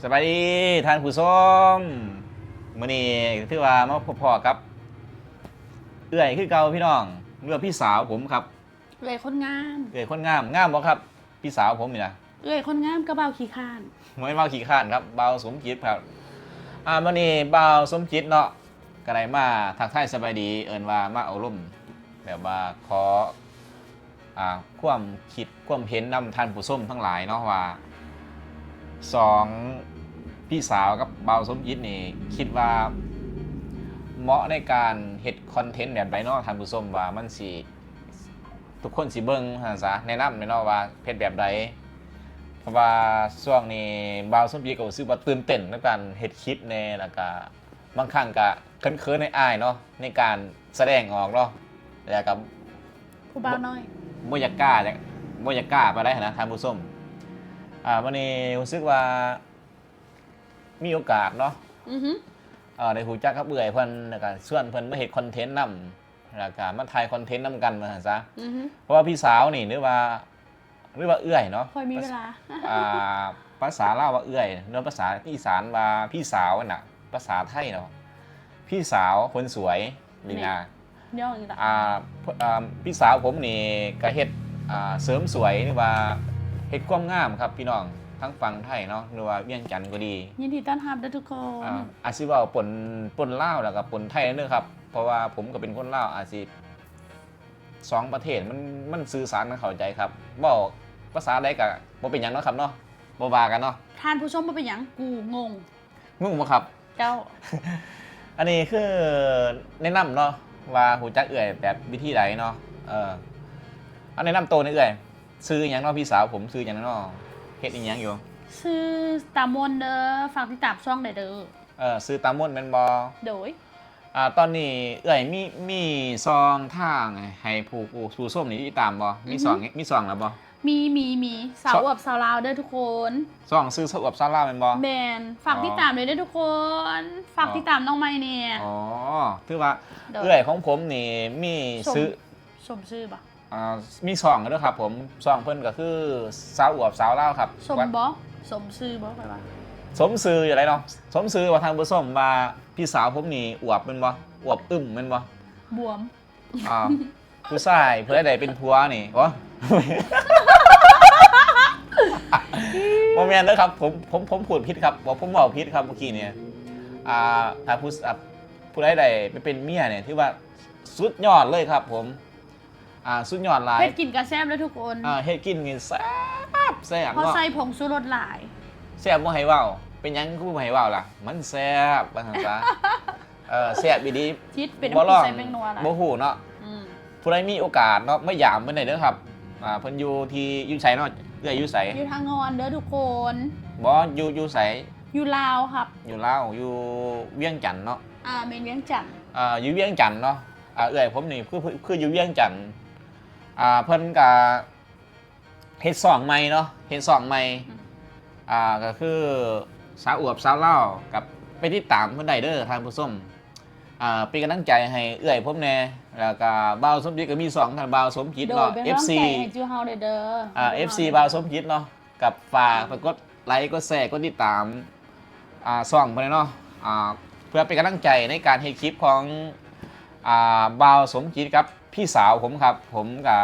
ສະບາຍດີທ່ານຜູ້ຊົມ, ມື້ນີ້ຖືວ່າມາພົບພໍ້ກັບເອື້ອຍຄືເກົ່າພີ່ນ້ອງ, ຫຼືວ່າພີ່ສາວຜົມຄັບ. ເອື້ອຍຄົນງາມ. ເອື້ອຍຄົນງາມ. ງາມບໍ່ຄັບ ພີ່ສາວຜົມນີ້ນະ? ເອື້ອຍຄົນງາມກັບບ່າວຂີ້ຄ້ານ. ບໍ່ແມ່ນບ່າວຂີ້ຄ້ານຄັບ, ບ່າວສົມຈິດຄັບ. ອາ ມື້ນີ້ບ່າວສົມຈິດເນາະ ກະໄດ້ມາທັກທາຍສະບາຍດີ, ເອີ້ນວ່າມາໂອ້ລົມ ແບບວ່າຂໍ ອາ ຄວາມຄິດຄວາມເຫັນນຳທ່ານຜູ້ຊົມທັງຫຼາຍເນາະ ວ່າສອງພີ່ສາວກັບບ່າວສົມຈິດນີ້ ຄິດວ່າເໝາະໃນການເຮັດຄອນເທັນແບບໃດເນາະທ່ານຜູ້ຊົມ, ວ່າມັນຊິ ທຸກຄົນຊິເບິ່ງວ່າຊັ້ນຊະ, ແນະນຳແດ່ເນາະວ່າເຮັດແບບໃດ. ເພາະວ່າຊ່ວງນີ້ບ່າວສົມຈິດກໍຮູ້ສຶກວ່າຕື່ນເຕັ້ນໃນການເຮັດຄລິບແດ່ ແລ້ວກະບາງຄັ້ງກະເຂີນໆ ອາຍໆ ເນາະ ໃນການສະແດງອອກເນາະ, ແລ້ວກະຜູ້ບ່າວນ້ອຍ ບໍ່ຢາກກ້າ ແລະ ບໍ່ຢາກກ້າປານໃດຫັ້ນນະທ່ານຜູ້ຊົມ. ອາ ມື້ນີ້ຮູ້ສຶກວ່າມີໂອກາດເນາະ ອືຮຶ ເອີ ໄດ້ຮູ້ຈັກກັບເອື້ອຍເພິ່ນ ແລ້ວກະຊວນເພິ່ນມາເຮັດຄອນເທັນນຳ ແລ້ວກະມາຖ່າຍຄອນເທັນນຳກັນວ່າຊັ້ນຊະ. ອືຮຶ ເພາະວ່າພີ່ສາວນີ້ ຫຼືວ່າ ຫຼືວ່າເອື້ອຍເນາະ ຂ້ອຍມີເວລາ ພາສ- ອ່າ ພາສາລາວວ່າເອື້ອຍ ຫຼືພາສາອີສານວ່າພີ່ສາວຫັ້ນນະ, ພາສາໄທເນາະ ພີ່ສາວຄົນສວຍນີ້ນະ. ຍ້ອງອີກລະ ອ່າ ເອີ່ມ ພີ່ສາວຜົມນີ້ກະເຮັດ ອ່າ ເສີມສວຍ ຫຼືວ່າເຮັດຄວາມງາມຄັບພີ່ນ້ອງ, ທາງຝັ່ງໄທເນາະ ຫຼືວ່າວຽງຈັນກໍດີ. ຍິນດີຕ້ອນຮັບເດີທຸກຄົນ. ອາ ອາດຊິເວົ້າປົນ ປົນລາວ ແລ້ວກະປົນໄທເດີຄັບ ເພາະວ່າຜົມກະເປັນຄົນລາວ, ອາດຊິ ສອງປະເທດມັນ ມັນສື່ສານກັນເຂົ້າໃຈຄັບ. ເວົ້າພາສາໃດກະບໍ່ເປັນຫຍັງເນາະຄັບເນາະ, ບໍ່ວ່າກັນເນາະ. ທ່ານຜູ້ຊົມບໍ່ເປັນຫຍັງ, ກູງົງ. ງົງບໍ່ຄັບ? ເຈົ້າ. ອັນນີ້ຄືແນະນຳເນາະ ວ່າຮູ້ຈັກເອື້ອຍແບບວິທີໃດເນາະ. ເອີ ເອົາແນະນຳໂຕແດ່ເອື້ອຍ, ຊື່ຫຍັງເນາະ? ພີ່ສາວຜົມຊື່ຫຍັງເນາະ? ເຮັດອີ່ຫຍັງຢູ່? ຊື່ຕາມົນເດີ, ຝາກຕິດຕາມຊ່ອງແດ່ເດີ. ເອີ ຊື່ຕາມົນແມ່ນບໍ່? ໂດຍ. ອ່າ ຕອນນີ້ເອື້ອຍມີ ມີຊ່ອງທາງໃຫ້ຜູ້ ຜູ້ຊົມນີ້ຕິດຕາມບໍ່? ມີຊ່ອງ ມີຊ່ອງແລ້ວບໍ່? ມີ ມີ ມີ ສາວອວບສາວລາວເດີທຸກຄົນ. ຊ່ອງຊື່ສາວອວບສາວລາວແມ່ນບໍ່? ແມ່ນ. ຝາກຕິດຕາມເດີທຸກຄົນ. ຝາກຕິດຕາມນ້ອງໃໝ່ແດ່. ອໍ ຖືວ່າເອື້ອຍຂອງຜົມນີ້ມີຊື່ ສົມຊື່ບໍ່? ອ່າ ມີຊ່ອງເດີຄັບຜົມ, ຊ່ອງເພິ່ນກະຄືສາວອວບສາວລາວຄັບ. ສົມບໍ່? ສົມຊື່ບໍ່? ຂ້ອຍວ່າສົມຊື່ຢູ່ໃດເນາະ. ສົມຊື່ວ່າທ່ານຜູ້ຊົມວ່າພີ່ສາວຜົມນີ້ອວບແມ່ນບໍ່? ອວບອຶ້ມແມ່ນບໍ່? ບວມ. ອ່າ ຜູ້ຊາຍຜູ້ໃດໄດ້ເປັນຜົວນີ້ ໂອ້ ບໍ່ແມ່ນເດີຄັບ ຜົມ ຜົມ ຜົມພູດຜິດຄັບ ບໍ່ ຜົມເວົ້າຜິດຄັບເມື່ອກີ້ນີ້. ອ່າ ຖ້າຜູ້ ອ່າ ຜູ້ໃດໄດ້ໄປເປັນເມຍນີ້ ຖືວ່າສຸດຍອດເລີຍຄັບຜົມ. ອ່າ ສຸດຍອດຫຼາຍ. ເຮັດກິນກະແຊບເດີທຸກຄົນ. ເຮັດກິນນີ້ແຊບ ແຊບເນາະ. ເພາະໃສ່ຜົງຊູລົດຫຼາຍ. ແຊບບໍ່ໃຫ້ເວົ້າ. ເປັນຫຍັງຄືບໍ່ໃຫ້ເວົ້າລະ? ມັນແຊບ ວ່າຊັ້ນຊະ. ເອີ ແຊບອີ່ຫຼີ. ຜິດ ເປັນຜູ້ໃສ່ແປ້ງນົວຫຼາຍ. ບໍ່ລອງ ບໍ່ຮູ້ເນາະ. ອືມ ຜູ້ໃດມີໂອກາດເນາະ ມາຢາມເພິ່ນໄດ້ເດີຄັບ. ອ່າ ເພິ່ນຢູ່ທີ່ ຢູ່ໃສເນາະ? ເອື້ອຍຢູ່ໃສ? ຢູ່ທາງງອນເດີທຸກຄົນ. ບໍ່ ຢູ່ ຢູ່ໃສ? ຢູ່ລາວຄັບ. ຢູ່ລາວ ຢູ່ວຽງຈັນເນາະ. ອ່າ ແມ່ນວຽງຈັນ. ອ່າ ຢູ່ວຽງຈັນເນາະ. ອ່າ ເອື້ອຍຜົມນີ້ຄື ຄື ຄືຢູ່ວຽງຈັນ. ອ່າ ເພິ່ນກະເຮັດຊ່ອງໃໝ່ເນາະ ເຮັດຊ່ອງໃໝ່. ອືມ ອ່າ ກະຄືສາວອວບສາວລາວ ກະໄປຕິດຕາມເພິ່ນໄດ້ເດີທ່ານຜູ້ຊົມ. ອ່າ ເປັນກຳລັງໃຈໃຫ້ເອື້ອຍຜົມແດ່ ແລ້ວກະບ່າວສົມຈິດກະມີຊ່ອງ ທ່ານບ່າວສົມຈິດເນາະ. ເອັຟຊີ ເປັນກຳລັງໃຈໃຫ້ຈຸເຮົາແດ່ເດີ. ອ່າ ເອັຟຊີ ບ່າວສົມຈິດເນາະ ກະຝາກໄປກົດໄລ ກົດແຊ ກົດຕິດຕາມ ອ່າ ຊ່ອງເພິ່ນເນາະ ອ່າ ເພື່ອເປັນກຳລັງໃຈໃນການເຮັດຄລິບຂອງ ອ່າ ບ່າວສົມຈິດກັບພີ່ສາວຜົມຄັບ. ຜົມກະ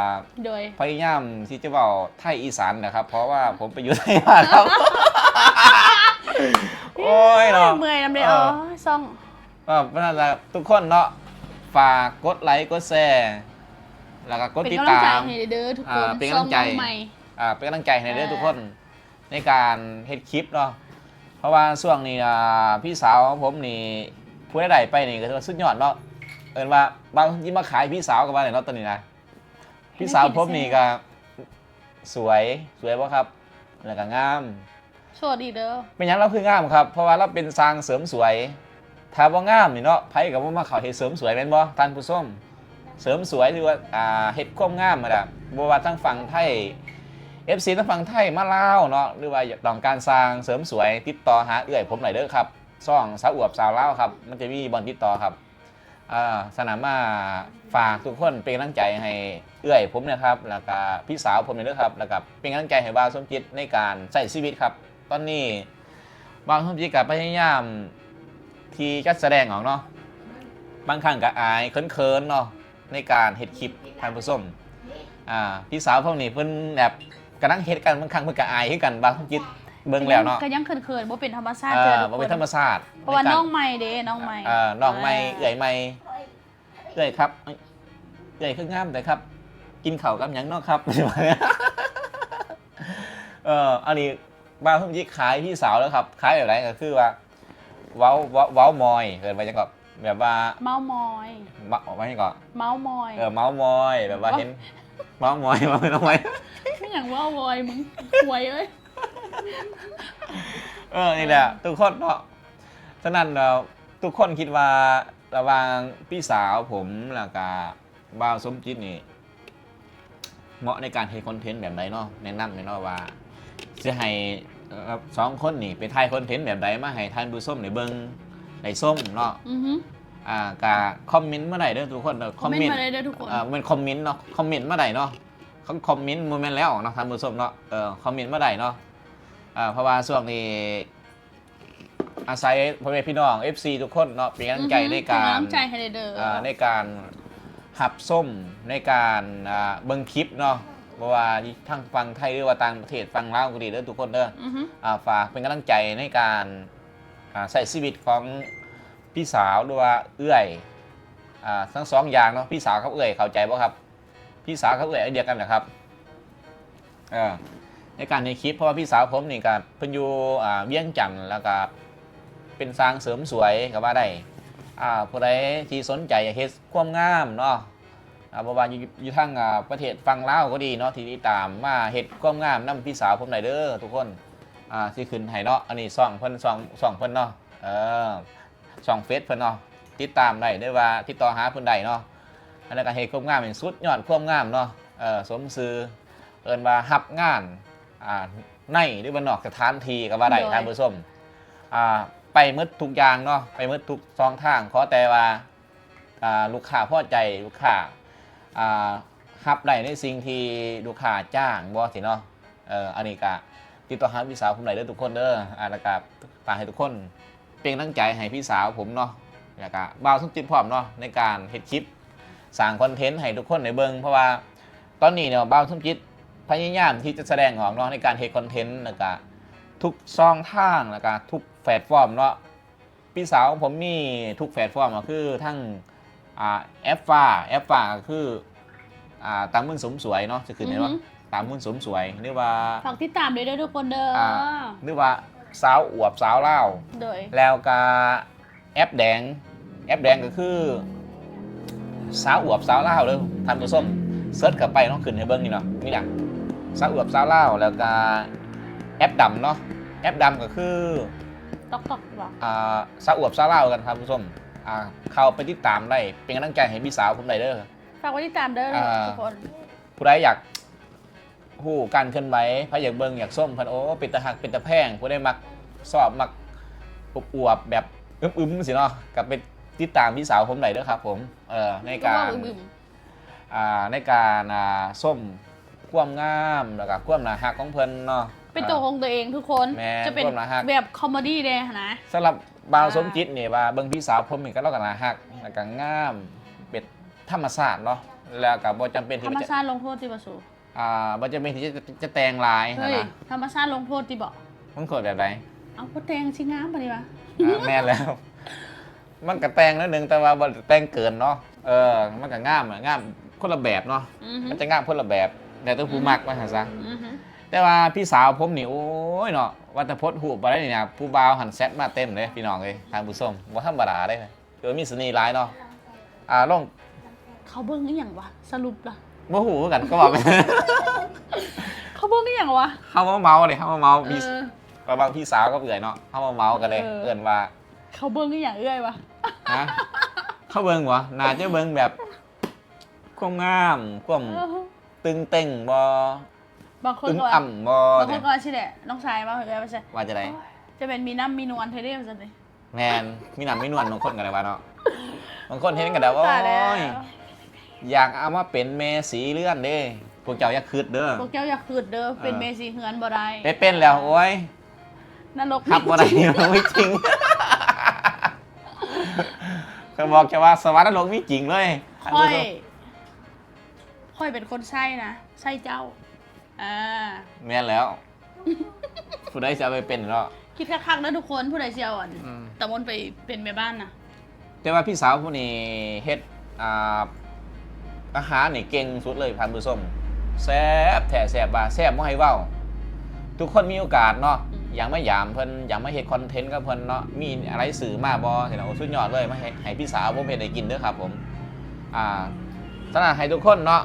ໂດຍ ພະຍາຍາມທີ່ຈະເວົ້າໄທອີສານນະຄັບ ເພາະວ່າຜົມໄປຢູ່ໄທມາຄັບ. ໂອ້ຍເນາະ ເມື່ອຍນຳເດ້. ເອີ ເອີ ເພາະນັ້ນລະ ທຸກຄົນເນາະ ຝາກກົດໄລ ກົດແຊ ແລ້ວກະກົດຕິດຕາມ ເປັນກຳລັງໃຈໃຫ້ເດີທຸກຄົນ. ອ່າ ເປັນກຳລັງໃຈ ຊ່ອງນ້ອງໃໝ່. ອ່າ ເປັນກຳລັງໃຈໃຫ້ເດີ ເອີ ທຸກຄົນ ໃນການເຮັດຄລິບເນາະ. ເພາະວ່າຊ່ວງນີ້ ອ່າ ພີ່ສາວຂອງຜົມນີ້ ຜູ້ໃດໄດ້ໄປນີ້ກະຖືວ່າສຸດຍອດເນາະ. ເອີ້ນວ່າ ບ່າວຊິມາຂາຍພີ່ສາວກະວ່າໄດ້ເນາະ ຕອນນີ້ນະ. ພີ່ສາວຜົມນີ້ກະສວຍ ສວຍບໍ່ຄັບ? ແລ້ວກະງາມ. ໂສດອີກເດີ. ເປັນຫຍັງລາວຄືງາມຄັບ? ເພາະວ່າລາວເປັນຊ່າງເສີມສວຍ. ຖ້າບໍ່ງາມນີ້ເນາະ ໃຜກະບໍ່ມາເຂົ້າເຮັດເສີມສວຍແມ່ນບໍ່ທ່ານຜູ້ຊົມ? ເສີມສວຍ ຫຼືວ່າ ອ່າ ເຮັດຄວາມງາມຫັ້ນນະ ບໍ່ວ່າທາງຝັ່ງໄທ ເອັຟຊີ ທາງຝັ່ງໄທມາລາວເນາະ ຫຼືວ່າຕ້ອງການຊ່າງເສີມສວຍ ຕິດຕໍ່ຫາເອື້ອຍຜົມໄດ້ເດີຄັບ. ຊ່ອງສາວອວບສາວລາວຄັບ ມັນຈະມີບ່ອນຕິດຕໍ່ຄັບ. ເອີ ສະນັ້ນມາຝາກທຸກຄົນເປັນກຳລັງໃຈໃຫ້ເອື້ອຍຜົມນະຄັບ ແລ້ວກະພີ່ສາວຜົມນີ້ເດີຄັບ ແລ້ວກະເປັນກຳລັງໃຈໃຫ້ບ່າວສົມຈິດໃນການໃຊ້ຊີວິດຄັບ. ຕອນນີ້ ບ່າວສົມຈິດກໍພະຍາຍາມທີ່ຈະສະແດງອອກເນາະ, ບາງຄັ້ງກໍອາຍເຂີນໆເນາະ ໃນການເຮັດຄລິບທ່ານຜູ້ຊົມ. ອ່າ ພີ່ສາວພວກນີ້ເພິ່ນແບບກຳລັງເຮັດກັນ ບາງຄັ້ງເພິ່ນກໍອາຍຄືກັນ ບ່າວສົມຈິດເບິ່ງແລ້ວເນາະ ກໍຍັງເຂີນໆ ບໍ່ເປັນທຳມະຊາດ ເອີ ເທື່ອທຸກຄົນ ບໍ່ເປັນທຳມະຊາດ ເພາະວ່ານ້ອງໃໝ່ເດ້ ນ້ອງໃໝ່ ເອີ ນ້ອງໃໝ່ ອ່າ ເອື້ອຍໃໝ່ ເອື້ອຍຄັບ ເອື້ອຍຄືງາມແທ້ຄັບ ກິນເຂົ້າກັບຫຍັງເນາະຄັບ? ເອີ ອັນນີ້ບ່າວສົມຈິດຂາຍພີ່ສາວແລ້ວຄັບ. ຂາຍແບບໃດ? ກໍຄືວ່າເວົ້າ ເວົ້າ ເວົ້າມອຍ ເອີ້ນວ່າຫຍັງກໍ ແບບວ່າເມົາມອຍ ເມົາ ວ່າຫຍັງກໍ ເມົາມອຍ ເອີ ເມົາມອຍ ແບບວ່າເຫັນ ເມົາມອຍ ເວົ້າເປັນເອົາມອຍ ອີຫຍັງເວົ້າມອຍ ມຶງຄວາຍເອີຍ. ເອີ ນີ້ແຫຼະ ເອີ ທຸກຄົນເນາະ. ສະນັ້ນແລ້ວ ທຸກຄົນຄິດວ່າລະຫວ່າງພີ່ສາວຜົມ ແລ້ວກະບ່າວສົມຈິດນີ້ ເໝາະໃນການເຮັດຄອນເທັນແບບໃດເນາະ? ແນະນຳແດ່ເນາະວ່າ ຊິໃຫ້ ເອີ ສອງຄົນນີ້ໄປຖ່າຍຄອນເທັນແບບໃດ ມາໃຫ້ທ່ານຜູ້ຊົມໄດ້ເບິ່ງໄດ້ຊົມເນາະ. ອືຮຶ ອ່າ ກະຄອມເມັນມາໄດ້ເດີທຸກຄົນເດີ ຄອມເມັນ ຄອມເມັນມາໄດ້ເດີທຸກຄົນ ເອີ ບໍ່ແມ່ນຄອມເມັນເນາະ ຄອມເມັນມາໄດ້ເນາະ. ຄັນຄອມເມັນບໍ່ແມ່ນແລ້ວເນາະທ່ານຜູ້ຊົມເນາະ ເອີ ຄອມເມັນມາໄດ້ເນາະ. ເອີ ເພາະວ່າຊ່ວງນີ້ ອາໄສພໍ່ແມ່ພີ່ນ້ອງ ເອັຟຊີ ທຸກຄົນເນາະ ເປັນກຳລັງໃຈໃນການ ເປັນກຳລັງໃຈໃຫ້ແດ່ເດີ ອ່າ ໃນການຮັບຊົມ ໃນການ ອ່າ ເບິ່ງຄລິບເນາະ ບໍ່ວ່າທາງຝັ່ງໄທ ຫຼືວ່າຕ່າງປະເທດ ຝັ່ງລາວກໍດີເດີທຸກຄົນເດີ. ອືຮຶ ອ່າ ຝາກເປັນກຳລັງໃຈໃນການ ອ່າ ໃຊ້ຊີວິດຂອງພີ່ສາວ ຫຼືວ່າເອື້ອຍ ອ່າ ທັງສອງຢ່າງເນາະ ພີ່ສາວກັບເອື້ອຍ ເຂົ້າໃຈບໍ່ຄັບ? ພີ່ສາວກັບເອື້ອຍອັນດຽວກັນນະຄັບ ເອີ ໃນການເຮັດຄລິບ ເພາະວ່າພີ່ສາວຜົມນີ້ກະເພິ່ນຢູ່ ອ່າ ວຽງຈັນ ແລ້ວກະເປັນຊ່າງເສີມສວຍກໍວ່າໄດ້. ອ່າ ຜູ້ໃດທີ່ສົນໃຈຢາກເຮັດຄວາມງາມເນາະ ອ່າ ບໍ່ວ່າຢູ່ ຢູ່ທາງ ອ່າ ປະເທດຝັ່ງລາວກໍດີເນາະ ທີ່ຕິດຕາມມາເຮັດຄວາມງາມນຳພີ່ສາວຜົມໄດ້ເດີທຸກຄົນ. ອ່າ ຊິຂຶ້ນໃຫ້ເນາະ ອັນນີ້ຊ່ອງເພິ່ນ ຊ່ອງ ຊ່ອງເພິ່ນເນາະ ເອີ ຊ່ອງເຟສເພິ່ນເນາະ ຕິດຕາມໄດ້ ຫຼືວ່າຕິດຕໍ່ຫາເພິ່ນໄດ້ເນາະ. ອັນນັ້ນກໍເຮັດຄວາມງາມໃຫ້ສຸດຍອດຄວາມງາມເນາະ ເອີ ສົມຊື່ ເອີ້ນວ່າຮັບງານ ອ່າ ໃນ ຫຼືວ່ານອກສະຖານທີ່ກໍວ່າໄດ້ ໂດຍ ທ່ານຜູ້ຊົມ. ອ່າ ໄປໝົດທຸກຢ່າງເນາະ ໄປໝົດທຸກຊ່ອງທາງ ຂໍແຕ່ວ່າ ອ່າ ລູກຄ້າພໍໃຈ ລູກຄ້າ ອ່າ ຮັບໄດ້ໃນສິ່ງທີ່ລູກຄ້າຈ້າງບໍ່ຊີ້ເນາະ. ເອີ ອັນນີ້ກະຕິດຕໍ່ຫາພີ່ສາວຜົມໄດ້ເດີທຸກຄົນເດີ. ອ່າ ແລ້ວກະຝາກໃຫ້ທຸກຄົນເປັນກຳລັງໃຈໃຫ້ພີ່ສາວຜົມເນາະ ແລ້ວກະບ່າວສົມຈິດພ້ອມເນາະ ໃນການເຮັດຄລິບສ້າງຄອນເທັນໃຫ້ທຸກຄົນໄດ້ເບິ່ງ ເພາະວ່າຕອນນີ້ເນາະ ບ່າວສົມຈິດພະຍາຍາມທີ່ຈະສະແດງອອກເນາະ ໃນການເຮັດຄອນເທັນ ແລ້ວກະທຸກຊ່ອງທາງ ແລ້ວກະທຸກແພລດຟອມເນາະ. ພີ່ສາວຂອງຜົມມີທຸກແພລດຟອມ ກໍຄືທັງ ອ່າ ແອັບຟ້າ ແອັບຟ້າກໍຄື ອ່າ ຕາມບຸນສົມສວຍເນາະ ຈະຂຶ້ນໃຫ້ວ່າ ອືຮຶ ຕາມບຸນສົມສວຍ ຫຼືວ່າ ຝາກຕິດຕາມເດີທຸກຄົນເດີ ອ່າ ຫຼືວ່າສາວອວບສາວລາວ ໂດຍ ແລ້ວກະແອັບແດງ ແອັບແດງກໍຄືສາວອວບສາວລາວເດີທ່ານຜູ້ຊົມ ເສີດເຂົ້າໄປເນາະ ຂຶ້ນໃຫ້ເບິ່ງນີ້ເນາະ ນີ້ນະ ສາວອວບສາວລາວ ແລ້ວກະແອັບດຳເນາະ ແອັບດຳກໍຄື ຕອກໆ ບໍ່ ອ່າ ສາວອວບສາວລາວກັນທ່ານຜູ້ຊົມ ອ່າ ເຂົ້າໄປຕິດຕາມໄດ້ ເປັນກຳລັງໃຈໃຫ້ພີ່ສາວຜົມໄດ້ເດີ. ຝາກໄວ້ຕິດຕາມເດີ ອ່າ ທຸກຄົນ ຜູ້ໃດຢາກຮູ້ການເຄື່ອນໄຫວ ໃຜຢາກເບິ່ງຢາກຊົມເພິ່ນ ໂອ້ ເປັນຕາຮັກເປັນຕາແພງ ຜູ້ໃດມັກຊອບມັກອວບໆ ແບບອຶມໆ ຊີ້ເນາະ ກໍໄປຕິດຕາມພີ່ສາວຜົມໄດ້ເດີຄັບຜົມ ເອີ ໃນການ ອ່າ ໃນການ ອ່າ ຊົມຄວາມງາມ ແລ້ວກໍຄວາມໜ້າຮັກຂອງເພິ່ນເນາະ ເປັນຕົວຂອງຕົວເອງທຸກຄົນ ແມ່ນ ຈະເປັນ ຄວາມໜ້າຮັກ ແບບຄອມເມດີ້ແດ່ຫັ້ນນະ. ສຳລັບບ່າວ ອ່າ ສົມຈິດນີ້ ວ່າເບິ່ງພີ່ສາວຜົມນີ້ກໍ ລາວກໍໜ້າຮັກ ແລ້ວກໍງາມ ເປັນທຳມະຊາດເນາະ ແລ້ວກໍບໍ່ຈຳເປັນທີ່ ທຳມະຊາດລົງໂທດຕິບໍ່ສູ? ອ່າ ບໍ່ຈຳເປັນທີ່ຈະ ຈະແຕ່ງຫຼາຍ ເຮີ້ຍ ຫັ້ນນະ ທຳມະຊາດລົງໂທດຕິບໍ? ລົງໂທດແບບໃດ? ເອົາ ບໍ່ແຕ່ງຊິງາມປານນີ້ຫວາ? ອ່າ ແມ່ນແລ້ວ ມັນກໍແຕ່ງໜ້ອຍໜຶ່ງ ແຕ່ວ່າບໍ່ໄດ້ແຕ່ງເກີນເນາະ ເອີ ມັນກໍງາມ ງາມຄົນລະແບບເນາະ ອືຮຶ ມັນຈະງາມຄົນລະແບບ ແລ້ວແຕ່ຜູ້ມັກ ອືຮຶ ວ່າຊັ້ນຊະ ອືຮຶ ແຕ່ວ່າພີ່ສາວຜົມນີ້ ໂອ້ຍເນາະ ວ່າແຕ່ໂພສຮູບໄປນີ້ນະ ຜູ້ບ່າວຫັ້ນແຊັດມາເຕັມເດ້ພີ່ນ້ອງເອີຍ ທ່ານຜູ້ຊົມ ບໍ່ທຳມະດາເດ້ ຖືວ່າມີສະເໜ່ຫຼາຍເນາະ ອ່າ ລອງ ເຂົາເບິ່ງອີ່ຫຍັງຫວາ ສະຫຼຸບລະ? ບໍ່ຮູ້ຄືກັນ ກໍວ່າໄປ ເຂົາເບິ່ງອີ່ຫຍັງຫວາ? ເຮົາມາເມົາເດ້ ເຮົາມາເມົາ ເອີ ມີ ລະຫວ່າງພີ່ສາວກັບເອື້ອຍເນາະ ເຮົາມາເມົາກັນເດ້ ເອີ ເອີ້ນວ່າ ເຂົາເບິ່ງອີ່ຫຍັງເອື້ອຍຫວາ? ຮະ? ເຂົາເບິ່ງຫວາ? ໜ້າຈະເບິ່ງແບບຄວາມງາມ ຄວາມ ເອີ ຕຶງເຕັງບໍ່? ບາງຄົນກໍວ່າ ອຶມອ່ຳບໍ່? ບາງຄົນກໍວ່າຊີ້ແຫຼະ ນ້ອງຊາຍວ່າ ເອີ ວ່າຊັ້ນ ວ່າຈັ່ງໃດ? ໂອ້ຍ ຈະແມ່ນມີນ້ຳມີນວນແທ້ເດ້ ວ່າຊັ້ນເດ້. ແມ່ນ ມີນ້ຳມີນວນ ບາງຄົນກໍໄດ້ວ່າເນາະ ບາງຄົນເຫັນກໍໄດ້ວ່າ ໂອ້ຍ ຕາຍແລ້ວ ຢາກເອົາມາເປັນແມ່ສີເຮືອນເດ້ ພວກເຈົ້າຢ່າຄຶດເດີ ພວກເຈົ້າຢ່າຄຶດເດີ ເອີ ເປັນແມ່ສີເຮືອນບໍ່ໄດ້ ໄປເປັນແລ້ວ ໂອ້ຍ ນະລົກ ຮັບບໍ່ໄດ້ ມີຈິງ ນະລົກມີຈິງ ຂ້ອຍບອກແຄ່ວ່າສະຫວັນນະລົກມີຈິງເລີຍ ຂ້ອຍ ຂ້ອຍເປັນຄົນໃຊ້ນະ ໃຊ້ເຈົ້າ ອ່າ ແມ່ນແລ້ວ ຜູ້ໃດຊິເອົາໄປເປັນເນາະ ຄິດຄັກໆເດີທຸກຄົນ ຜູ້ໃດຊິເອົາອັນ ອືມ ຕາມົນໄປເປັນແມ່ບ້ານນະ ແຕ່ວ່າພີ່ສາວຜູ້ນີ້ເຮັດ ອ່າ ອາຫານນີ້ເກັ່ງສຸດເລີຍທ່ານຜູ້ຊົມ ແຊບແທ້ແຊບວ່າ ແຊບບໍ່ໃຫ້ເວົ້າ ທຸກຄົນມີໂອກາດເນາະ ອືມ ຢາກມາຢາມເພິ່ນ ຢາກມາເຮັດຄອນເທັນກັບເພິ່ນເນາະ ມີອາໄລຊື້ມາບໍ່? ຊີ້ນະ ໂອ້ ສຸດຍອດເລີຍ ມາເຮັດໃຫ້ພີ່ສາວຜົມເຮັດໃຫ້ກິນເດີຄັບຜົມ ອ່າ ສະນັ້ນໃຫ້ທຸກຄົນເນາະ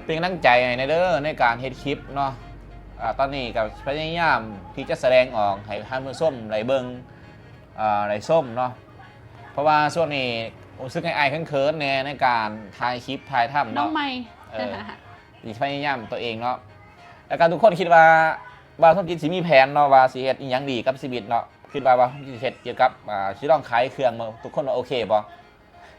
ເປັນກຳລັງໃຈໃຫ້ແດ່ເດີ ໃນການເຮັດຄລິບເນາະ ອ່າ ຕອນນີ້ກໍພະຍາຍາມທີ່ຈະສະແດງອອກໃຫ້ທ່ານຜູ້ຊົມໄດ້ເບິ່ງ ເອີ ໄດ້ຊົມເນາະ ເພາະວ່າຊ່ວງນີ້ຮູ້ສຶກອາຍໆເຂີນໆແດ່ໃນການຖ່າຍຄລິບຖ່າຍທຳເນາະ ນ້ອງໃໝ່ ເອີ ຊິພະຍາຍາມຕົວເອງເນາະ ແລ້ວກໍທຸກຄົນຄິດວ່າ ບ່າວສົມຈິດຊິມີແຜນເນາະ ວ່າຊິເຮັດອີ່ຫຍັງດີກັບຊີວິດເນາະ ຄິດວ່າ ວ່າຊິເຮັດກ່ຽວກັບ ອ່າ ຊິລອງຂາຍເຄື່ອງ ທຸກຄົນວ່າໂອເຄບໍ່?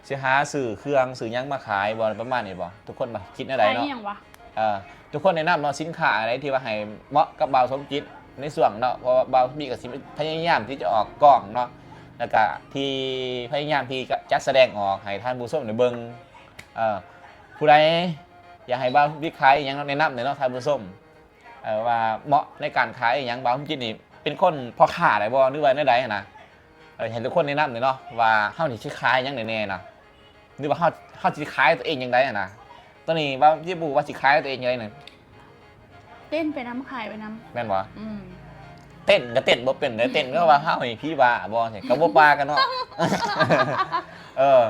ຊິຫາຊື້ເຄື່ອງຊື້ຫຍັງມາຂາຍບໍ່ ປະມານນີ້ບໍ່? ທຸກຄົນວ່າຄິດແນວໃດເນາະ ຂາຍອີ່ຫຍັງວະ? ເອີ ທຸກຄົນແນະນຳເນາະ ສິນຄ້າອັນໃດທີ່ວ່າໃຫ້ເໝາະກັບບ່າວສົມຈິດໃນຊ່ວງເນາະ ເພາະວ່າບ່າວສົມຈິດກໍຊິພະຍາຍາມທີ່ຈະອອກກ້ອງເນາະ ແລ້ວກະທີ່ພະຍາຍາມທີ່ຈະສະແດງອອກໃຫ້ທ່ານຜູ້ຊົມໄດ້ເບິ່ງ ເອີ ຜູ້ໃດຢາກໃຫ້ບ່າວສົມຈິດຂາຍອີ່ຫຍັງເນາະ ແນະນຳແດ່ເນາະທ່ານຜູ້ຊົມ ເອີ ວ່າເໝາະໃນການຂາຍອີ່ຫຍັງ ບ່າວສົມຈິດນີ້ເປັນຄົນພໍ່ຄ້າໄດ້ບໍ່ ຫຼືວ່າແນວໃດຫັ້ນນະ ເອີ ໃຫ້ທຸກຄົນແນະນຳແດ່ເນາະ ວ່າເຮົານີ້ຊິຂາຍຫຍັງແດ່ໆນະ ຫຼືວ່າເຮົາ ເຮົາຊິຂາຍຕົວເອງຈັ່ງໃດຫັ້ນນະ ຕອນນີ້ບ່າວຊິບໍ່ຮູ້ວ່າຊິຂາຍຕົວເອງຈັ່ງໃດນະ ເຕັ້ນໄປນຳ ຂາຍໄປນຳ ແມ່ນບໍ່? ອືມ ເຕັ້ນກໍເຕັ້ນບໍ່ເປັນເດ້ ເຕັ້ນກໍວ່າເຮົານີ້ຜີບ້າບໍ່ ກໍບໍ່ປາກັນເນາະ ເອີ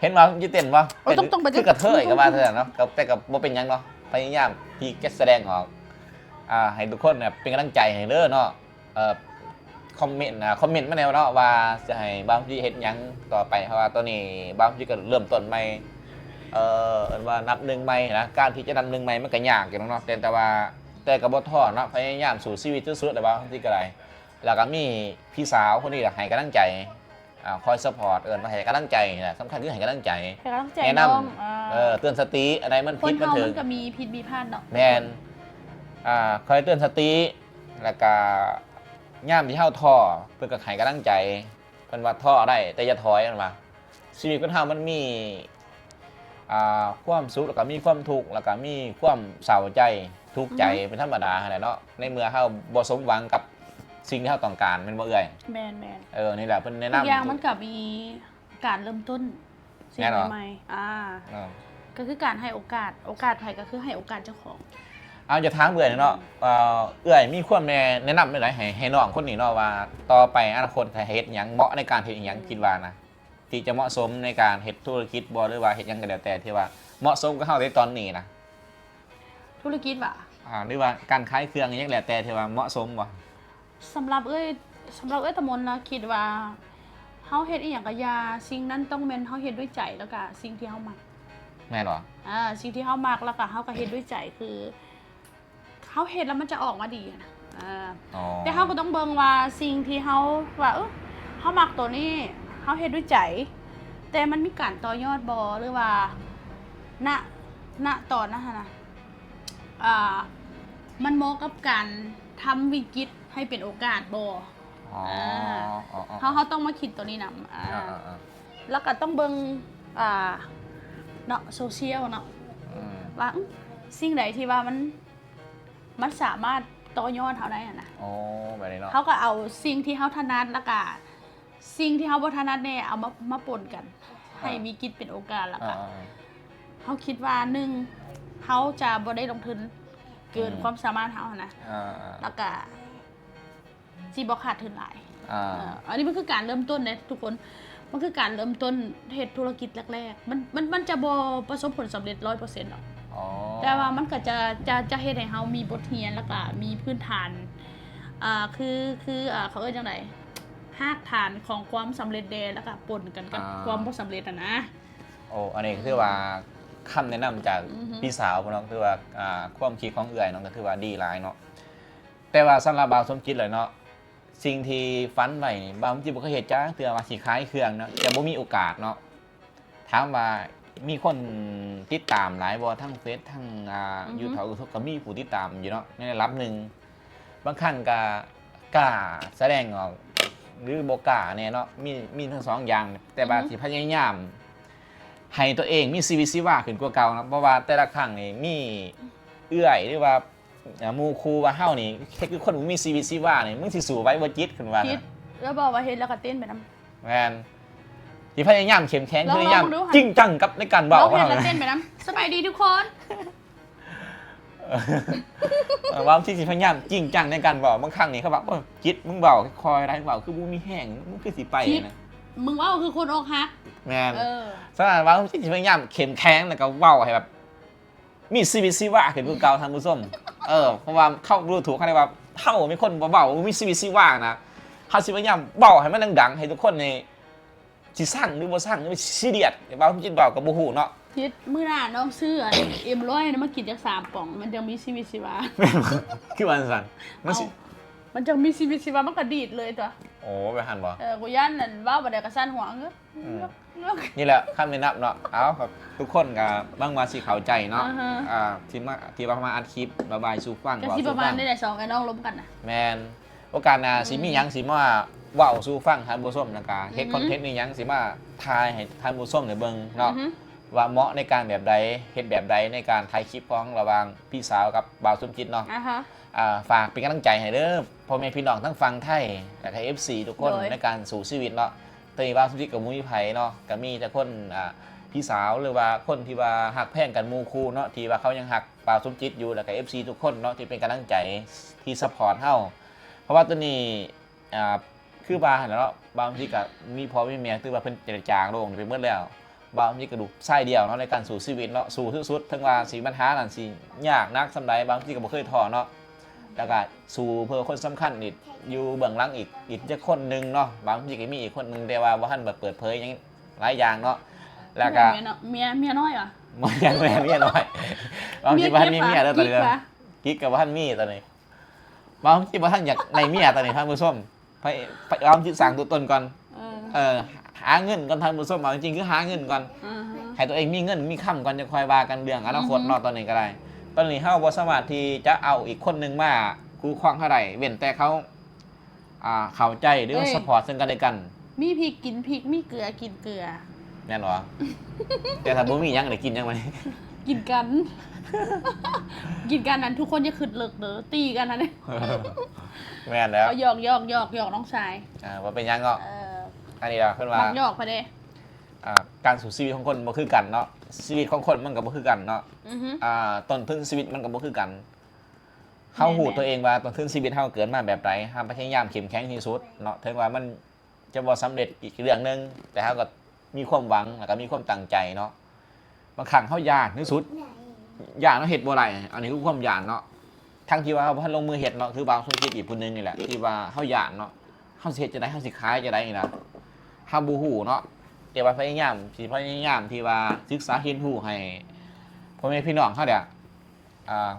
ເຫັນບໍ່ ຊິເຕັ້ນບໍ່ ໂອ້ຍ ເຕັ້ນ ຕ້ອງ ຕ້ອງໄປ ຄືກະເທີຍກໍວ່າເທື່ອເນາະ ກໍ ແຕ່ກໍບໍ່ເປັນຫຍັງເນາະ ພະຍາຍາມທີ່ຈະສະແດງອອກ ອ່າ ໃຫ້ທຸກຄົນແບບເປັນກຳລັງໃຈໃຫ້ເດີເນາະ ເອີ ຄອມເມັນ ອ່າ ຄອມເມັນມາແດ່ເນາະ ວ່າຈະໃຫ້ບ່າວສົມຈິດເຮັດຫຍັງຕໍ່ໄປ ເພາະວ່າຕອນນີ້ບ່າວສົມຈິດກໍເລີ່ມຕົ້ນໃໝ່ ເອີ ເອີ້ນວ່ານັບໜຶ່ງໃໝ່ນະ ການທີ່ຈະນັບໜຶ່ງໃໝ່ມັນກໍຍາກຢູ່ເນາະ ແຕ່ ແຕ່ວ່າ ແຕ່ກໍບໍ່ທໍ້ເນາະ ພະຍາຍາມສູ້ຊີວິດສຸດໆແລ້ວ ບ່າວສົມຈິດກໍໄດ້ ແລ້ວກໍມີພີ່ສາວຄົນນີ້ແຫຼະໃຫ້ກຳລັງໃຈ ອ່າ ຄອຍຊັບພອດ ເອີ້ນວ່າໃຫ້ກຳລັງໃຈນະ ສຳຄັນຄືໃຫ້ກຳລັງໃຈ ໃຫ້ກຳລັງໃຈ ແນະນຳ ນ້ອງ ເອີ ເຕືອນສະຕິ ອັນໃດມັນຜິດມັນຖືກ ຄົນເຮົາມັນກໍມີຜິດມີພາດເນາະ ແມ່ນ ອ່າ ຄອຍເຕືອນສະຕິ ແລ້ວກະຍາມທີ່ເຮົາທໍ້ ເພິ່ນກໍໃຫ້ກຳລັງໃຈ ເພິ່ນວ່າທໍ້ໄດ້ ແຕ່ຢ່າຖອຍ ເພິ່ນວ່າ ຊີວິດຄົນເຮົາມັນມີ ອ່າ ຄວາມສຸກ ແລ້ວກໍມີຄວາມທຸກ ແລ້ວກໍມີຄວາມເສົ້າໃຈ ທຸກໃຈ ອືຮຶ ເປັນທຳມະດາຫັ້ນແຫຼະເນາະ ໃນເມື່ອເຮົາບໍ່ສົມຫວັງກັບສິ່ງທີ່ເຮົາຕ້ອງການ ແມ່ນບໍ່ເອື້ອຍ? ແມ່ນໆ ເອີ ນີ້ແຫຼະເພິ່ນແນະນຳ ທຸກຢ່າງມັນກໍມີການເລີ່ມຕົ້ນສິ່ງໃໝ່ໆ ອ່າ ກໍຄືການໃຫ້ໂອກາດ ໂອກາດໃຜກໍຄືໃຫ້ໂອກາດເຈົ້າຂອງ ເອົາ ຢາກຖາມເອື້ອຍເນາະ ເອີ ເອື້ອຍມີຄວາມແນະ ແນະນຳແນວໃດໃຫ້ ໃຫ້ນ້ອງຄົນນີ້ເນາະ ວ່າຕໍ່ໄປອະນາຄົດໃຫ້ເຮັດຫຍັງ ເໝາະໃນການເຮັດອີ່ຫຍັງ ອືມ ຄິດວ່ານະ ທີ່ຈະເໝາະສົມໃນການເຮັດທຸລະກິດບໍ່ ຫຼືວ່າເຮັດຫຍັງກໍແລ້ວແຕ່ທີ່ວ່າເໝາະສົມກັບເຮົາໃນຕອນນີ້ນະ? ທຸລະກິດຫວາ? ອ່າ ຫຼືວ່າການຂາຍເຄື່ອງຫຍັງແລ້ວແຕ່ທີ່ວ່າເໝາະສົມບໍ່? ສຳລັບເອື້ອຍ ສຳລັບເອື້ອຍຕາມົນນະ ຄິດວ່າເຮົາເຮັດອີ່ຫຍັງກໍຢ່າ ສິ່ງນັ້ນຕ້ອງແມ່ນເຮົາເຮັດດ້ວຍໃຈ ແລ້ວກະສິ່ງທີ່ເຮົາມັກ. ແມ່ນບໍ່? ອ່າ ສິ່ງທີ່ເຮົາມັກ ແລ້ວກະເຮົາກໍເຮັດດ້ວຍໃຈ ຄື ເຮົາເຮັດແລ້ວມັນຈະອອກມາດີນະ ອ່າ ອໍ ແຕ່ເຮົາກໍຕ້ອງເບິ່ງວ່າສິ່ງທີ່ເຮົາວ່າ ເອີ ເຮົາມັກໂຕນີ້ ເຮົາເຮັດດ້ວຍໃຈ ແຕ່ມັນມີການຕໍ່ຍອດບໍ່ ຫຼືວ່າ ນະ ນະຕອນນັ້ນຫັ້ນນະ ອ່າ ມັນເໝາະກັບການທຳວິກິດໃຫ້ເປັນໂອກາດບໍ່? ອໍ ອ່າ ອໍໆໆ ເຮົາ ເຮົາຕ້ອງມາຄິດໂຕນີ້ນຳ ອ່າ ອ່າໆໆ ແລ້ວກໍຕ້ອງເບິ່ງ ອ່າ ເນາະ ໂຊຊຽວເນາະ ອືມ ວ່າ ອືມ ສິ່ງໃດທີ່ວ່າມັນ ມັນສາມາດຕໍ່ຍອດເຮົາໄດ້ຫັ້ນນະ ອໍ ແບບນີ້ເນາະ ເຮົາກໍເອົາສິ່ງທີ່ເຮົາຖະໜັດ ແລ້ວກະສິ່ງທີ່ເຮົາບໍ່ຖະໜັດແດ່ ເອົາມາ ມາປົນກັນ ອ່າ ໃຫ້ວິກິດເປັນໂອກາດ ແລ້ວກະ ອ່າໆໆ ເຮົາຄິດວ່າ ໜຶ່ງ ເຮົາຈະບໍ່ໄດ້ລົງທຶນເກີນ ອືມ ຄວາມສາມາດເຮົາຫັ້ນນະ ອ່າໆ ແລ້ວກະ ຊິບໍ່ຂາດທຶນຫຼາຍ ອ່າ ເອີ ອັນນີ້ມັນຄືການເລີ່ມຕົ້ນເດ້ທຸກຄົນ ມັນຄືການເລີ່ມຕົ້ນເຮັດທຸລະກິດແລກໆ ມັນ ມັນ ມັນຈະບໍ່ປະສົບຜົນສຳເລັດຮ້ອຍເປີເຊັນດອກ ອໍ ແຕ່ວ່າມັນກໍຈະ ຈະ ຈະເຮັດໃຫ້ເຮົາມີບົດຮຽນ ແລ້ວກະມີພື້ນຖານ ອ່າ ຄື ຄື ອ່າ ເຂົາເອີ້ນຈັ່ງໃດ ຮາກຖານຂອງຄວາມສຳເລັດແດ່ ແລ້ວກະປົນກັນກັບ ອ່າ ຄວາມບໍ່ສຳເລັດຫັ້ນນະ ໂອ້ ອັນນີ້ກໍຖືວ່າ ອືມ ຄຳແນະນຳຈາກ ອືຮຶ ພີ່ສາວເນາະ ຖືວ່າ ອ່າ ຄວາມຄິດຂອງເອື້ອຍເນາະ ກໍຖືວ່າດີຫຼາຍເນາະ ແຕ່ວ່າສຳລັບບ່າວສົມຈິດແລ້ວເນາະ ສິ່ງທີ່ຝັນໄວ້ນີ້ ບ່າວສົມຈິດບໍ່ເຄີຍເຮັດຈັກເທື່ອ ວ່າຊິຂາຍເຄື່ອງເນາະ ຈະບໍ່ມີໂອກາດເນາະ ຖາມວ່າມີຄົນຕິດຕາມຫຼາຍບໍ່ ທັງເຟສ ທັງ ອ່າ ອືຮຶ ຢູທູບ ກໍມີຜູ້ຕິດຕາມຢູ່ເນາະ ໃນລະດັບໜຶ່ງ ບາງຄັ້ງກໍ ກ້າສະແດງອອກ ຫຼືບໍ່ກ້າແດ່ເນາະ ມີ ມີທັງສອງຢ່າງ ແຕ່ວ່າ ອືຮຶ ຊິພະຍາຍາມໃຫ້ຕົວເອງມີຊີວິດຊີວາຂຶ້ນກວ່າເກົ່າເນາະ ເພາະວ່າແຕ່ລະຄັ້ງນີ້ມີເອື້ອຍ ຫຼືວ່າ ອ່າ ໝູ່ຄູ່ວ່າເຮົານີ້ເຮັດຄືຄົນບໍ່ມີຊີວິດຊີວານີ້ ມຶງຊິສູ້ໄຫວບໍ່ຈິດ ເພິ່ນວ່າ ຈິດ ແລ້ວບອກວ່າເຮັດແລ້ວກໍເຕັ້ນໄປນຳ. ແມ່ນ ຊິພະຍາຍາມເຂັ້ມແຂງ ລອງ ພະຍາຍາມ ລອງເບິ່ງດູ ຈິງຈັງກັບໃນການເວົ້າ ລອງເຮັດແລ້ວເຕັ້ນໄປນຳ. ສະບາຍດີທຸກຄົນ. ເອີ ວ່າບາງທີຊິພະຍາຍາມຈິງຈັງໃນການເວົ້າ ບາງຄັ້ງນີ້ເຂົາວ່າ ໂອ້ຍ ຈິດ ມຶງເວົ້າຄ່ອຍໆໄດ໋ ເວົ້າຄືບໍ່ມີແຮງ ມຶງຄືຊິໄປ ຈິດ ນະ ມຶງເວົ້າຄືຄົນອົກຫັກ. ແມ່ນ ເອີ ສະນັ້ນວ່າບາງທີຊິພະຍາຍາມເຂັ້ມແຂງ ແລ້ວກໍເວົ້າໃຫ້ແບບ ມີຊີວິດຊີວາຂຶ້ນຄືເກົ່າ ທ່ານຜູ້ຊົມ. ເອີ ເພາະວ່າເຂົາດູຖືກ ເຂົາເອີ້ນວ່າ ເຮົາເປັນຄົນບໍ່ເວົ້າ ບໍ່ມີຊີວິດຊີວານະ. ເຮົາຊິພະຍາຍາມເວົ້າໃຫ້ມັນດັງໆ ໃຫ້ທຸກຄົນນີ້ຊິຊັງ ຫຼືບໍ່ຊັງ ຫຼືຊິດຽດ ວ່າຈິດເວົ້າກໍບໍ່ຮູ້ເນາະ. ຈິດ ມື້ໜ້ານ້ອງຊື້ອັນ ເອັມຮ້ອຍ ນະມາກິນຈັກສາມປ່ອງ ມັນຈັ່ງມີຊີວິດຊີວາ. ຄືວ່າຈັ່ງຊັ້ນ ມັນຊິ ເອົ້າ ມັນຈັ່ງມີຊີວິດຊີວາ ມັນກໍດີດເລີຍຕົວະ. ໂອ້ ແບບຫັ້ນບໍ່? ເອີ ກູຢ້ານນັ້ນ ເວົ້າບັດໃດກໍສັ່ນຫົວ ອືມ ນີ້ແຫຼະຄຳແນະນຳເນາະ. ເອົາ ທຸກຄົນກໍຫວັງວ່າຊິເຂົ້າໃຈເນາະ ອ່າຮະ ອ່າ ທີ່ມາ ທີ່ວ່າມາອັດຄລິບລະບາຍສູ່ຟັງ ກໍຊິປະມານນີ້ແຫຼະ ສອງອ້າຍນ້ອງລົມກັນນະ. ແມ່ນ ໂອກາດໜ້າ ອືມ ຊິມີຫຍັງຊິມາເວົ້າສູ່ຟັງທ່ານຜູ້ຊົມ ແລ້ວກໍເຮັດ ອືຮຶ ຄອນເທັນອີ່ຫຍັງຊິມາຖ່າຍໃຫ້ທ່ານຜູ້ຊົມໄດ້ເບິ່ງເນາະ ອືຮຶ ວ່າເໝາະໃນການແບບໃດ ເຮັດແບບໃດໃນການຖ່າຍຄລິບຂອງລະຫວ່າງພີ່ສາວກັບບ່າວສົມຈິດເນາະ. ອ່າຮະ ອ່າ ຝາກເປັນກຳລັງໃຈໃຫ້ເດີ ພໍ່ແມ່ພີ່ນ້ອງທັງຝັ່ງໄທ ແລ້ວກໍເອັຟຊີທຸກຄົນ ໂດຍ ໃນການສູ້ຊີວິດເນາະ. ແຕ່ວ່າສຸດທ້າຍກໍບໍ່ມີໃຜເນາະ ກໍມີແຕ່ຄົນ ອ່າ ພີ່ສາວ ຫຼືວ່າຄົນທີ່ວ່າຮັກແພງກັນໝູ່ຄູ່ເນາະ ທີ່ວ່າເຂົາຍັງຮັກບ່າວສົມຈິດຢູ່ ແລ້ວກໍເອັຟຊີທຸກຄົນເນາະ ທີ່ເປັນກຳລັງໃຈ ທີ່ຊັບພອດເຮົາ. ເພາະວ່າຕອນນີ້ ອ່າ ຄືວ່າຫັ້ນແຫຼະເນາະ ບາງທີກໍມີພໍ່ມີແມ່ ຖືວ່າເພິ່ນຈະໄດ້ຈາກໂລກນີ້ໄປໝົດແລ້ວ. ບ່າວມີກະດູກຊາຍດຽວເນາະ ໃນການສູ້ຊີວິດເນາະ ສູ້ສຸດໆ ເຖິງວ່າຊິບັນຫານັ້ນຊິຍາກໜັກສ່ຳໃດ ບ່າວມີກໍບໍ່ເຄີຍທໍ້ເນາະ ແລ້ວກະສູ້ເພື່ອຄົນສຳຄັນອີກ ຢູ່ເບື້ອງຫຼັງອີກ ອີກຈັກຄົນໜຶ່ງເນາະ. ບ່າວມີກໍມີອີກຄົນໜຶ່ງ ແຕ່ວ່າບໍ່ທັນໄດ້ເປີດເຜີຍຫຍັງຫຼາຍຢ່າງເນາະ ແລ້ວກະ ແມ່ນເນາະ ເມຍ ເມຍນ້ອຍຫວາ? ບໍ່ແມ່ນ ບໍ່ແມ່ນເມຍນ້ອຍ ບ່າວມີບໍ່ທັນມີເມຍເດີຕອນນີ້ ກິກກໍບໍ່ທັນມີຕອນນີ້ ບ່າວມີບໍ່ທັນຢາກໄດ້ເມຍຕອນນີ້ ທ່ານຜູ້ຊົມ. ໄປ ໄປ ເອົາຈິດສ້າງຕົວຕົນກ່ອນ ເອີ ເອີ ຫາເງິນກ່ອນ ທ່ານຜູ້ຊົມ ເອົາຈິງໆ ຄືຫາເງິນກ່ອນ ອືຮຶ ໃຫ້ຕົວເອງມີເງິນມີຄຳກ່ອນ ຈະຄ່ອຍວ່າກັນເລື່ອງອະນາຄົດເນາະ ອືຮຶ ຕອນນີ້ກໍໄດ້ ຕອນນີ້ເຮົາບໍ່ສາມາດທີ່ຈະເອົາອີກຄົນໜຶ່ງມາຄູ່ຄອງເຮົາໄດ້ ເວັ້ນແຕ່ເຂົາ ອ່າ ເຂົ້າໃຈ ຫຼືວ່າ ເອີຍ ຊັບພອດເຊິ່ງກັນແລະກັນ. ມີພິກກິນພິກ ມີເກືອກິນເກືອ ແມ່ນບໍ່? ແຕ່ຖ້າບໍ່ມີຫຍັງ ໄດ້ກິນຫຍັງບັດນີ້? ກິນກັນ ກິນກັນນັ້ນ ທຸກຄົນຢ່າຄິດເລິກເດີ ຕີກັນຫັ້ນ. ແມ່ນແລ້ວ ເອົາ ຢອກໆໆ ນ້ອງຊາຍ ອ່າ ບໍ່ເປັນຫຍັງເນາະ ເອີ ອັນນີ້ລະເພິ່ນວ່າ ມັກຢອກໄປເດ້ ອ່າ ການສູ້ຊີວິດຂອງຄົນບໍ່ຄືກັນເນາະ ຊີວິດຂອງຄົນມັນກໍບໍ່ຄືກັນເນາະ ອືຮຶ ອ່າ ຕົ້ນທຶນຊີວິດມັນກໍບໍ່ຄືກັນ. ເຮົາຮູ້ ແມ່ນໆ ຕົວເອງວ່າຕົ້ນທຶນຊີວິດເຮົາເກີດມາແບບໃດ ເຮົາພະຍາຍາມເຂັ້ມແຂງທີ່ສຸດເນາະ ເຖິງວ່າມັນ ຈະບໍ່ສຳເລັດອີກເລື່ອງໜຶ່ງ ແຕ່ເຮົາກໍມີຄວາມຫວັງ ແລ້ວກໍມີຄວາມຕັ້ງໃຈເນາະ. ບາງຄັ້ງເຮົາຢ້ານທີ່ສຸດ ຢ້ານເຮົາເຮັດບໍ່ໄດ້ ອັນນີ້ຄືຄວາມຢ້ານເນາະ ທັງທີ່ວ່າເຮົາບໍ່ທັນລົງມືເຮັດເນາະ. ຄືບ່າວສົມຈິດອີກຜູ້ໜຶ່ງນີ້ແຫຼະ ທີ່ວ່າເຮົາຢ້ານເນາະ ເຮົາຊິເຮັດຈັ່ງໃດ ເຮົາຊິຂາຍຈັ່ງໃດນີ້ນະ ເຮົາບໍ່ຮູ້ເນາະ. ແຕ່ວ່າພະຍາຍາມ ຊິພະຍາຍາມທີ່ວ່າສຶກສາຮຽນຮູ້ໃຫ້ພໍ່ແມ່ພີ່ນ້ອງເຮົານີ້ ອ່າ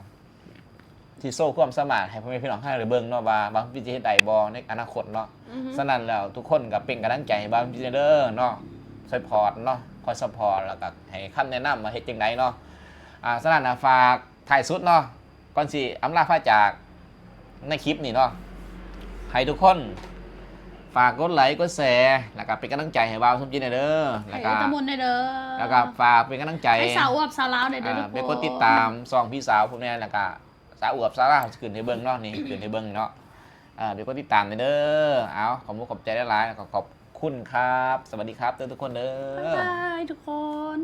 ທີ່ໂຊຄວາມສາມາດໃຫ້ພໍ່ແມ່ພີ່ນ້ອງເຮົາໄດ້ເບິ່ງເນາະ ວ່າ ວ່າມັນຊິເຮັດໄດ້ບໍ່ໃນອະນາຄົດເນາະ. ອືຮຶ ສະນັ້ນແລ້ວ ທຸກຄົນກໍເປັນກຳລັງໃຈໃຫ້ບ່າວຈິດເດີເນາະ ຊັບພອດເນາະ ຄອຍຊັບພອດ ແລ້ວກໍໃຫ້ຄຳແນະນຳວ່າເຮັດຈັ່ງໃດເນາະ. ອ່າ ສະນັ້ນນະ ຝາກທ້າຍສຸດເນາະ ກ່ອນຊິອຳລາພາຈາກໃນຄລິບນີ້ເນາະ ໃຫ້ທຸກຄົນ ຝາກກົດໄລກົດແຊ ແລ້ວກໍເປັນກຳລັງໃຈໃຫ້ບ່າວສົມຈິດແດ່ເດີ ແລ້ວກໍ ໃຫ້ຕະມົນແດ່ເດີ ແລ້ວກໍຝາກເປັນກຳລັງໃຈ ໃຫ້ສາວອວບສາວລາວແດ່ເດີ ອ່າ ທຸກຄົນ ໄປກົດຕິດຕາມຊ່ອງພີ່ສາວຜູ້ແມ່ ແລ້ວກໍສາວອວບສາວລາວ ຂຶ້ນໃຫ້ເບິ່ງເນາະ ນີ້ຂຶ້ນໃຫ້ເບິ່ງເນາະ ອ່າ ໄປກົດຕິດຕາມແດ່ເດີ. ເອົາ ຂອບຄຸນຂອບໃຈຫຼາຍໆ ແລ້ວກໍຂອບຄຸນຄັບ ສະຫວັດດີຄັບເດີທຸກຄົນເດີ ບາຍບາຍທຸກຄົນ.